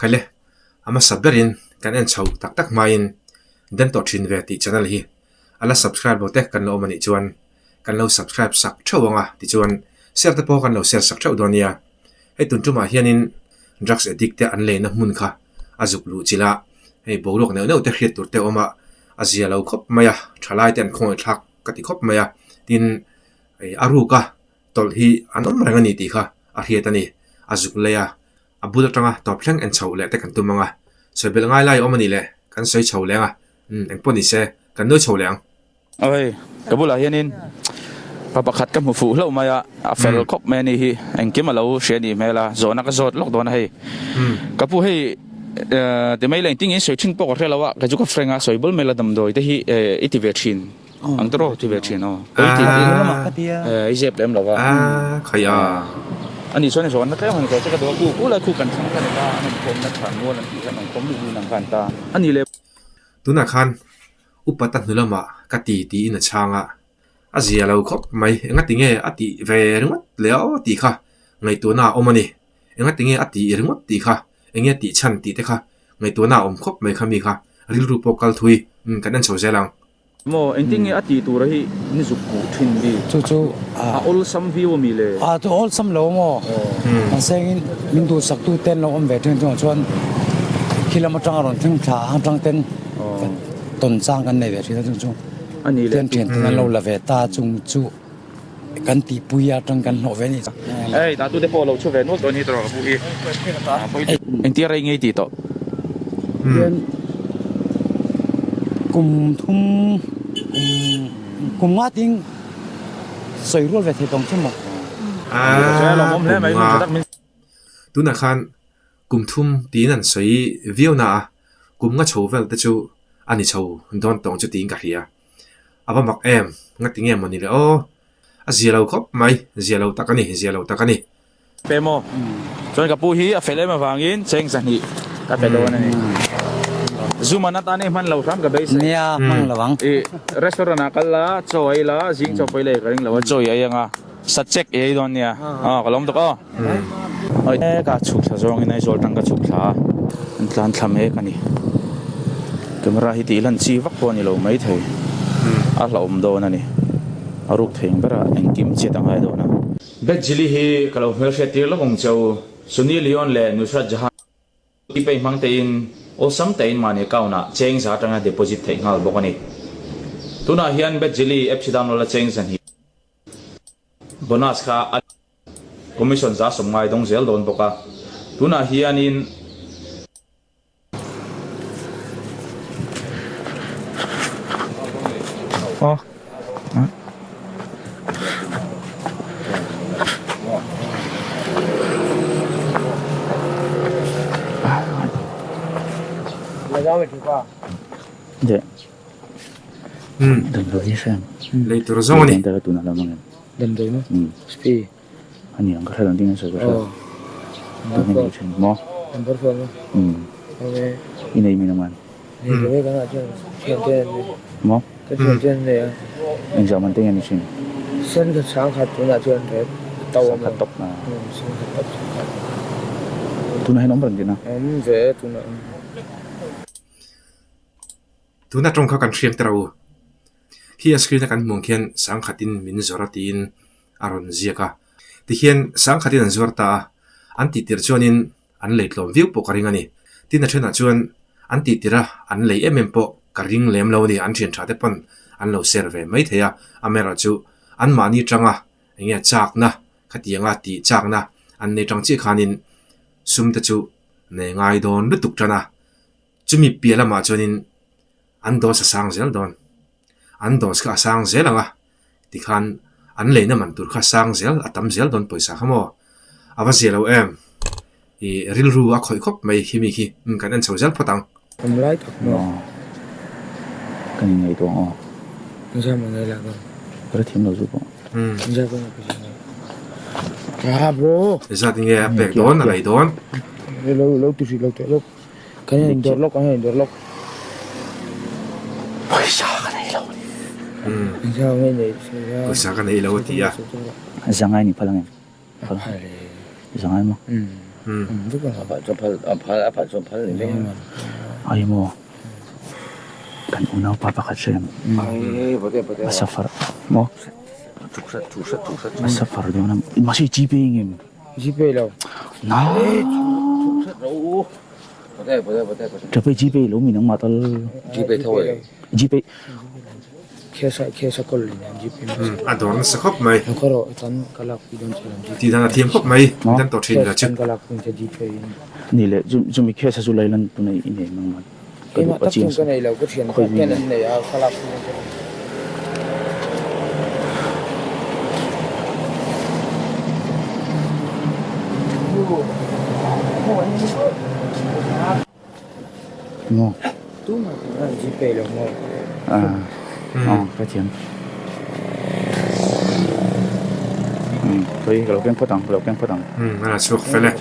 Khaile, a hmasa berin kan en chho tak tak hmain Den tawh thin ve tih channel hi a la subscribe lo te kan lo awm a nih chuan kan lo subscribe sak theuh ang a tichuan share te pawh kan lo share sak theuh dawn nia. Hei tun tumah hianin drugs addict te an leina hmun kha a zuk luh chilh a, hei boruak neuh neuh te hriat tur te a awm a, a zia lo khawp mai a, thalai te an khawngaih thlak ka ti khawp mai a, tin a ruk a tawlh hi an awm reng a ni tih kha a hriat a ni, a zuk lei a, a bul atanga tawp thleng en chhoh leh te kan tum ang a, sawi belh ngai lai a awm a nih le, kan sawi chho leh ang a, umm engpawh ni se kan nuai chho leh ang. Oi, ka bulah hianin pa pakhat ka hmu fuh hlauh mai a, a fel khawp mai a ni hi, engkim a lo hria nih hmel a, zawhna ka zawt lawk dawn a hei. Ka pu hei ti mai la engtin nge in sawi thin pawh ka hre lo a, kei chu ka frank a, sawi bul mai la damdawi te hi i ti ve thin ang tawh ti ve thin aw, ka i ti i zep lem lo a. Ani chuan zawhna tlem han zawh che ka duh a, khu khu lai khu kan thlang kha ni ta, an awmkhawmna tha mual an tih khan awmkhawm luh luh nang khan ta a ni le. Tunah khan Upat a hnu lamah ka ti tiin a chhang a, a zia lo khawp mai. Engati nge a tih ve ringawt leh aw tih kha ngaihtuahna a awm a ni. Engati nge a tih ringawt tih kha, enge tih chhan tih te kha ngaihtuahna a awm khawp mai kha mi kha rilru pawh kal thui kan en chho zel ang. Maw engtin nge a tih tura hi ni zuk kuh thin bi? Chu chu a awlsam viau ami le? A chu awlsam lo maw? Mahsengin min duhsak tu ten lo awm ve thin chungah chuan khi lam atanga rawn thleng thla atang ten tawn chang kan nei ve thin a chung chu tian thian ten an lo la ve ta chung chu kan tihpui atang kan hlawh ve a ni. Hei dah tute pawh lo chhu ve nual dawn hi tawrh ka pu hi. Engtia rei ngei tih tawh. Tian kum thum kum kum nga ting sawi rual ve thei tawng chu maw. Aa kum nga tunah khan Kum thum tiin an sawi viau na a, kum nga chho vel te chu a ni chho dawn tawng chu tiin ka hria. A va mak em, nga ti nge maw ni le aw, a zia lo khawp mai, zia lo tak a ni, zia lo tak a ni. Pe maw? Chuan ka pu hi a fel em avangin cheng zahnih ka pe dawn a ni. Zu man atan i hman lo hram ka beisei. Nia, hmang lo ang. I restaurant ah kal la, chaw ei la, zing chaw pawh i lei ka ring lo a, chaw i ei ang a. Sa check i ei dawn nia. Aw ka lawm tuk aw. Oi ka chhuk thla zawngin Aizawl tang ka chhuk thla a, an tlan thla mek a ni. Camera hi tih lan chi vak pawh a ni lo maithei. A hlauhawm dawn a ni. A ruk thei ang berah engkim chiat a ngai dawn a. Bethjili hi ka lo hmelhriat tir lawk ang che u. Sunny Leone leh Nusrat Jahan. Pay hmang tein awlsam tein mahni account ah cheng za atanga deposit theih nghal bawk a ni. Tunah hian Betjili app hi download a cheng zan hi bonus kha a commission za 90 dawng zel dawn bawk a. Tunah hianin. Lei tur zawng a ni. Tuna tawng kha kan hriat ta ro. Khi a screen a kan hmuh ang khian sangkhatin min zawrh a tiin a rawn ziak a. Tikhian sangkhatin an zuar ta a, an tih tirh chuanin an lei tlawm viau pawh ka ring a ni. Tin a thenah chuan an tih tirh a, an lei em em pawh ka ring lem lo a ni. An thian tha te pawn an lo share ve mai thei a, amaherawhchu anmahni tanga eng nge chakna khatianga tih chakna an nei tang chiah khanin sum te chu nei ngai dawn lutuk tan a. Chumi piah lamah chuanin an dose a sang zel dawn. An dose kha a sang zel ang a, tikhan an leina man tur kha a sang zel, a tam zel dawn pawisa kha maw? A va zia lo em? Ih rilru a khawih khawp mai khi mi khi, umm kan en chho zel phawt ang. Awm lai tak maw? Kan inngaihtuah ang aw. Zam ang ela ka. Ka hre thiam lo chu pawh. Zam ang ka zam. Ah bro. Zat nge a pek dawn a lei dawn. Lo lo ti hrih lo teh lawk. Kan in dawr lawk ang in dawr lawk. Pawisa ka nei lo. Pawisa ka nei lo a ti a. Zangai ni phal ang em? Phal. Zangai maw? Ai maw kan unaupa pakhat hrem a safar maw a safar dawn a mahse i gpay ngem gpay lo na Gpay gpay lo mi nangmah tal gpay tho e gpay A dawr nasa khawp mai. Tih dan a thiam khawp mai dan tawh thin la chu. Ni leh chumi case a chu Lailan tuna i nei mang mai. Ka duh a chiang sa. Khawi mi nge. Maw? Aw ka thiam. Khawi ka lo keng phawt ang ka lo keng phawt ang. A la chhuak fel e.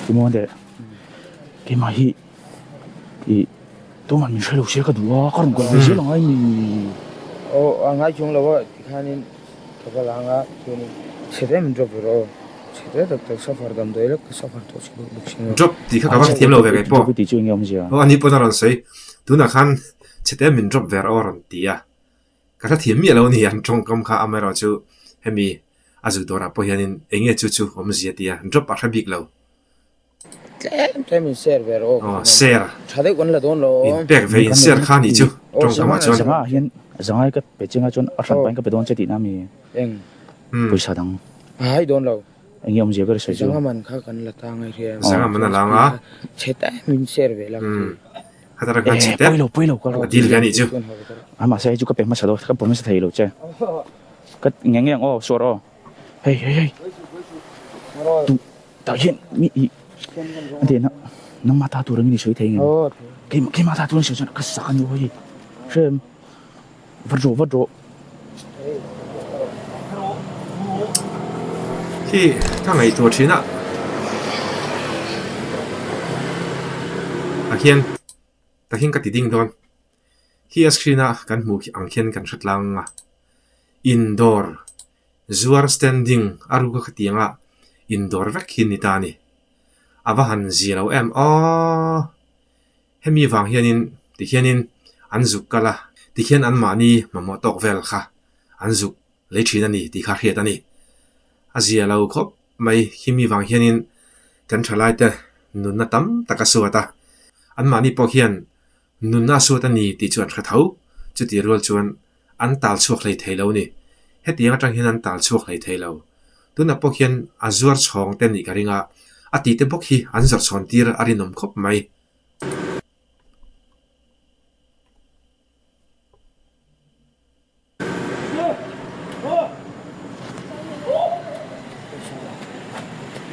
Ti maw deh keimah hi ih tumah min hre lo sia ka duh a ka rawn kal ve zel ang ai mi. Aw a ngai chuang lo a tikhanin Ka va lang a, chuanin chhe te min drop ve rawh aw, chhe te tak tak safar damdawi lek ka safar tawh chhe bawk bawk si maw. Drop tih kha ka va hrethiam lo ve kei pawh. Drop tih chu enge awmzia? Aw ani pawn a rawn sawi, tunah khan chhe te min drop ve rawh aw a rawn ti a, ka hrethiam miah lo a ni an tawngkam kha amaherawhchu hemi a zuk dawrah pawh hianin enge chu chu awmzia tia drop a hre bik lo. Tlem tlem in share ve rawh aw. Share. Tha deuh kan la dawn lo. In pek ve in share kha nih chu tawngkam ah chuan. Zanga ah hian zangai ka pe chenga chuan a hran pahin ka pe dawn che tihna mi. Eng. Pawisa dang. A hai dawn lo. Eng nge awmzia ber sawi chu. Zanga man kha kan la ta ngai hria. Zanga man a la anga. Chhe tlem in share ve la ka ti. Khatara khan chhe te. Pawi lo pawi lo ka A deal ve anih chu. A mahse hei chu ka pe hmasa dawn ka pe hmasa thei lo che. Ka nge nge ang aw suar aw. Hei hei hei. Tu Tah hian mi ih a dehna nangmah ta tur angin i sawi thei ngem? Keimah keimah ta tur an sawi chuan ka sak a ni hawi hrem vat rawh vat rawh. Khi ka ngaihtuah thin a tah hian tah hian ka ti ding dawn khi a screen a kan hmuh ang khian kan hre tlang a indoor Zuar standing a ruk a khatianga indawr vek hi ni ta a ni. A va han zia lo em aw! Hemi vang hianin tikhianin an zuk kal a, tikhian anmahni mamawh tawk vel kha an zuk lei thin a ni tih kha hriat a ni. A zia lo khawp mai hemi vang hianin kan thalaite nunna tam tak a suat a, anmahni pawh hian Nunna a suat a ni tih chu an hre tho. Chutih rual chuan an tal chhuak hlei thei lo a ni. Hetiang atang hian an tal chhuak hlei thei lo. Tunah pawh hian a zuar chhawng te nih ka ring a, a tihte bawk hi an zawrh chhawn tir a rinawm khawp mai.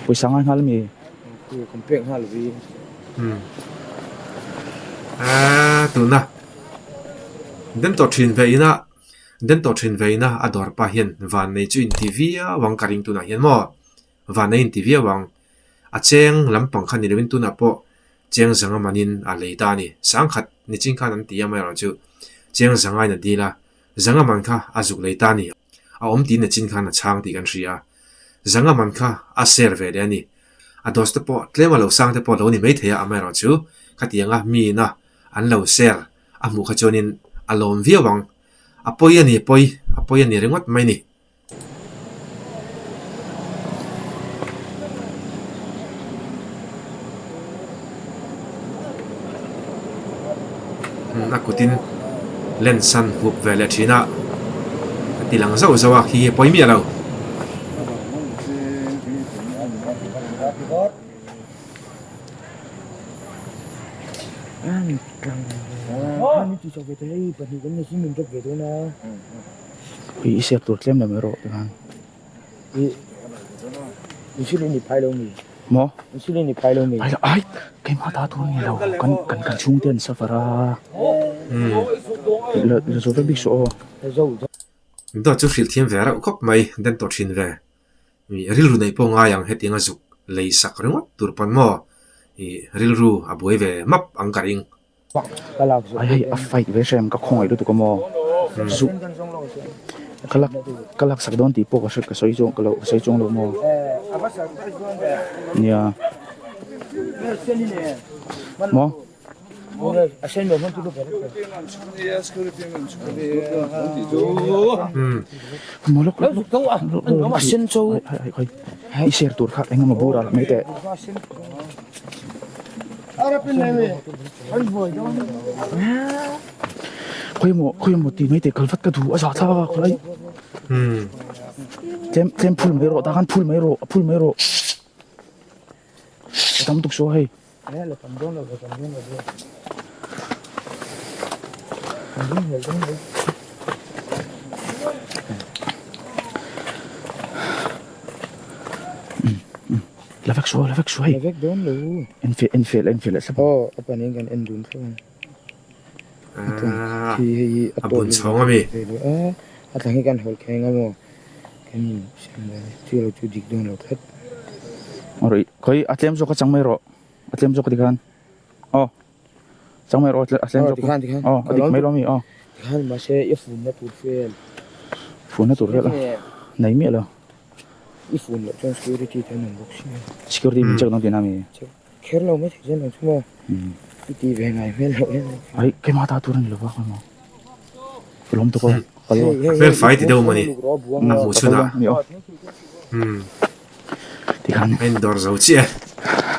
Pawisa ngai nghal mi? Kan pek nghal vi. Aaa tuna den tawh thin ve ina den tawh thin ve ina a dawr pa hian van nei chu inti viau ang ka ring tunah hian maw van nei inti viau ang a cheng lampang kha ni lovin tunah pawh Chiang zanga manin a lei ta a ni. Sangkhat nichin khan an ti a amaherawhchu Chiang zangain a dil a, zanga man kha a zuk lei ta a ni. A awm tiin nichin khan a chhang tih kan hria a. Zanga man kha a share ve leh a ni. A dose te pawh tlem a lo sang te pawh lo ni maithei a, amaherawhchu khatianga miina an lo share a hmuh kha chuanin a lawm viau ang. A pawi a ni, pawi, a pawi a ni ringawt mai ni. A kutin lens an hup ve leh thin a a ti lang zauh zauh a khi hi a pawi miah lo. I siak tur tlem lo mai rawh tikhan. Insulin i phai lo mi? Maw? Insulin i phai lo mi? Phai lo, ai keimah ta tur ni lo, kan kan kan chhungte an suffer a. La la zo vek bik suh aw. Dawt chu hrilh thiam ve reuh khawp mai, den tawh thin ve. Rilru neih pawh ngai ang hetiang a zuk lei sak ringawt tur pawn maw i rilru a buai ve map ang ka ring. Ai hei a fight ve hrem ka khawngaih lutuk a maw zu ka lak ka lak sak dawn tih pawh ka hre ka sawi chuang ka lo ka sawi chuang lo maw. Nia. Maw? Maw lawk lawk lawk. I share tur kha engemaw bur a mai teh. Khawimaw khawimaw tih mai teh kal vat ka duh a zah thlak a khawlai. Tlem tlem phul mai rawh tah khan phul mai rawh a phul mai rawh. A tam tuk saw hei. La vek suh la vek suh hei. La vek dawn lo. En fiah en fiah en fiah leh thlap. Aw a panin kan en dun thlap ang. Ah, Khi hei hi a bun chhawng a mi. A tlang hi kan hawlh kheng a maw. Kan in siam dan chu lo chu dik dawn lo tlat. Rawih khawi a tlem zawk a chang mai rawh. A tlem zawk tikhan. Aw. Chang mai rawh a tlem zawk. Tikhan tikhan. Aw a dik mai lo mi aw. Tikhan mahse i funna tur vel. Funna tur vel a. Nei miah lo. I fun loh chuan security te an awm bawk si a. Security min check dawn tihna mi? Check kher lo mai thei chuan ang chu maw. I ti ve ngai hmel loh em. Ai keimah ta tur a ni lo va khawimaw. Ka lawm tuk a. Hmel fai ti deuh mawni a hmuh chhun ah. Tikhan. A indawr zo chiah e.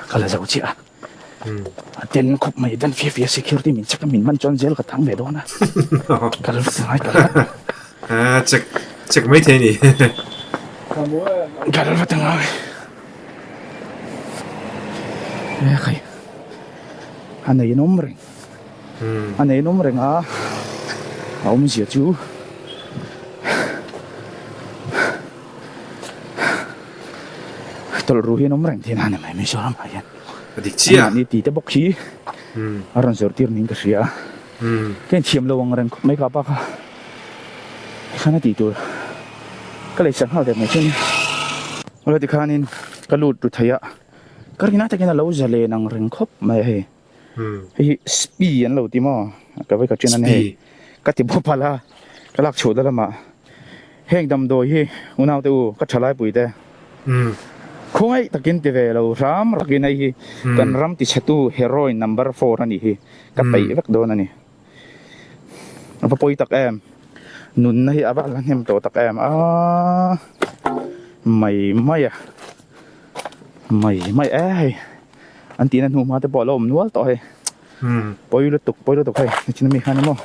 Ka la zo chiah a. A den khawp mai den fia fia security min check a min man chuan jail ka thang ve dawn a. Ka la vat angai ka la vat. A check check mai thei a ni. Ka la vat angai. E khai. A nei an awm reng. A nei an awm reng a. A awmzia chu. Tawlh ru hi an awm reng thin a ni mai Mizoram ah hian. A dik chiah. Anmahni tih te bawk hi a rawn zawrh tir niin ka hria a. Ka inthiam lo ang reng khawp mai ka pa kha. Tikhan a tih tur ka lei sak nghal der mai chu a nia. Awle tikhanin ka lut ru thei a, ka rinah takin a lo zalen ang reng khawp mai a hei. Hei hi spi an lo ti maw? Ka vawi khat ṭhin a ni hei. Ka ti bawp palh a, ka lak chhuah dawn lamah heng damdawi hi unaute u ka ṭha laipui te khawngaih takin ti ve lo hram rakin hei hi kan ram tichhetu heroin number four a nih hi ka peih vek dawn a ni. A va pawi tak em? Nunna hi a va la hnem tawh tak em? Aaa mai mai a mai mai e hei. An tihna hnu hma te pawh a lo awm nual tawh hei. Pawi lutuk pawi lutuk hei nichina mi khan emaw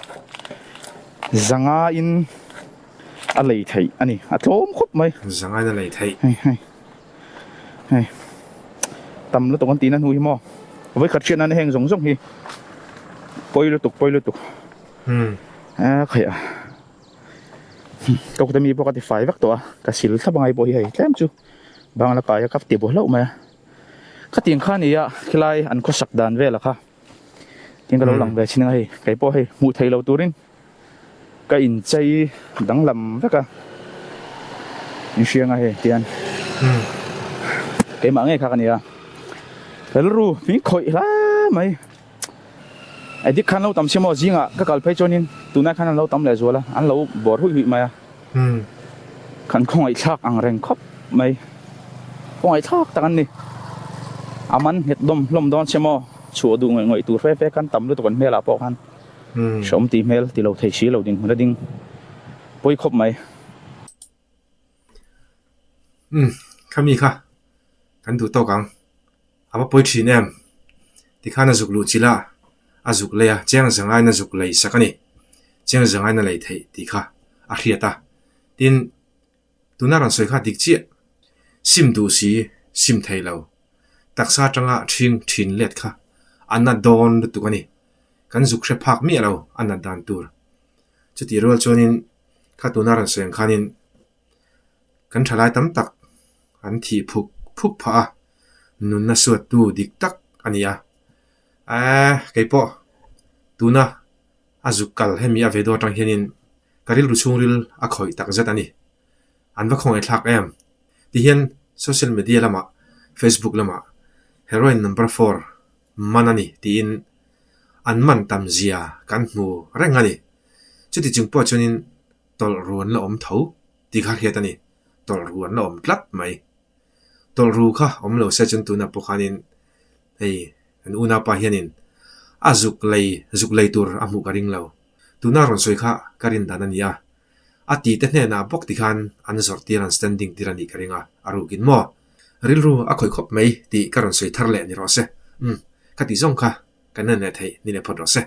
zanga in a lei theih a ni a tlawm khawp mai. Zanga in a lei theih. Hei hei hei tam lutuk an tihna hnu hi maw vawikhat hriat nan heng zawng zawng hi pawi lutuk pawi lutuk a khaih a tawkte mi pawh ka ti fai vek tawh a ka sil thlap angai pawh hi hei tlem chu bangla kaia ka ti buai hlauh mai a. Khatiang kha nia khilai an khawsak dan vel a kha tin ka lo lang ve chin a hei kei pawh hei hmuh theih loh turin ka inchei danglam vek a inhriang a hei tian keimah ngei kha ka nia rilru min khawih hle mai addict khan lo tam sia maw zingah ka kal phei chuanin tunah khan an lo tam leh zual a an lo bawr huih huih mai a. Kan khawngaihthlak ang reng khawp mai. Khawngaihthlak tak an ni. A man nghet dawm hlawm dawn che maw? Chhuah duh ngawih ngawih tur fe fe khan tam lutuk an hmelah pawh khan hrehawm tih hmel ti lo thei si lo dinhmun a ding pawi khawp mai. Umm, khami kha kan duh tawk ang. A va pawi thin em? Tikhan a zuk luh chilh a, a zuk lei a, chiang zangain a zuk lei sak a ni. Chiang zangain a lei theih tih kha a hriat a. Tin, tuna rawn sawi kha dik chiah. Sim duh si, sim thei lo. Taksa atanga ṭhing ṭhin let kha a na dawn lutuk a ni. Kan zuk hre phak miah lo a nat dan tur. Chutih rual chuanin kha tuna rawn sawi ang khanin Kan thalai tam tak an thih phuk phuk phah a, nunna suattu dik tak a ni a. Eeh keipawh tuna a zuk kal hemi a video atang hianin ka rilru chhungril a khawih tak zet a ni. An va khawngaih thlak em? Tihian social media lamah Facebook lamah heroin number four man a ni tiin an man tam zia kan hmu reng a ni. Chuti chung pawh chuanin tawlh ru an la awm tho tih kha hriat a ni. Tawlh ru an la awm tlat mai. Tawlh ru kha awm lo se chuan tunah pawh khanin hei kan unaupa hianin a zuk lei zuk lei tur a hmuh ka ring lo. Tuna rawn sawi kha ka rin dan a ni a. A ti te hnenah bawk tikhan an zawrh tir an standing tir a nih ka ring a, a rukin maw? Rilru a khawih khawp mai tih ka rawn sawi thar leh ni rawh se. Umm, ka tih zawng kha kan en leh theih ni leh phawt rawh se.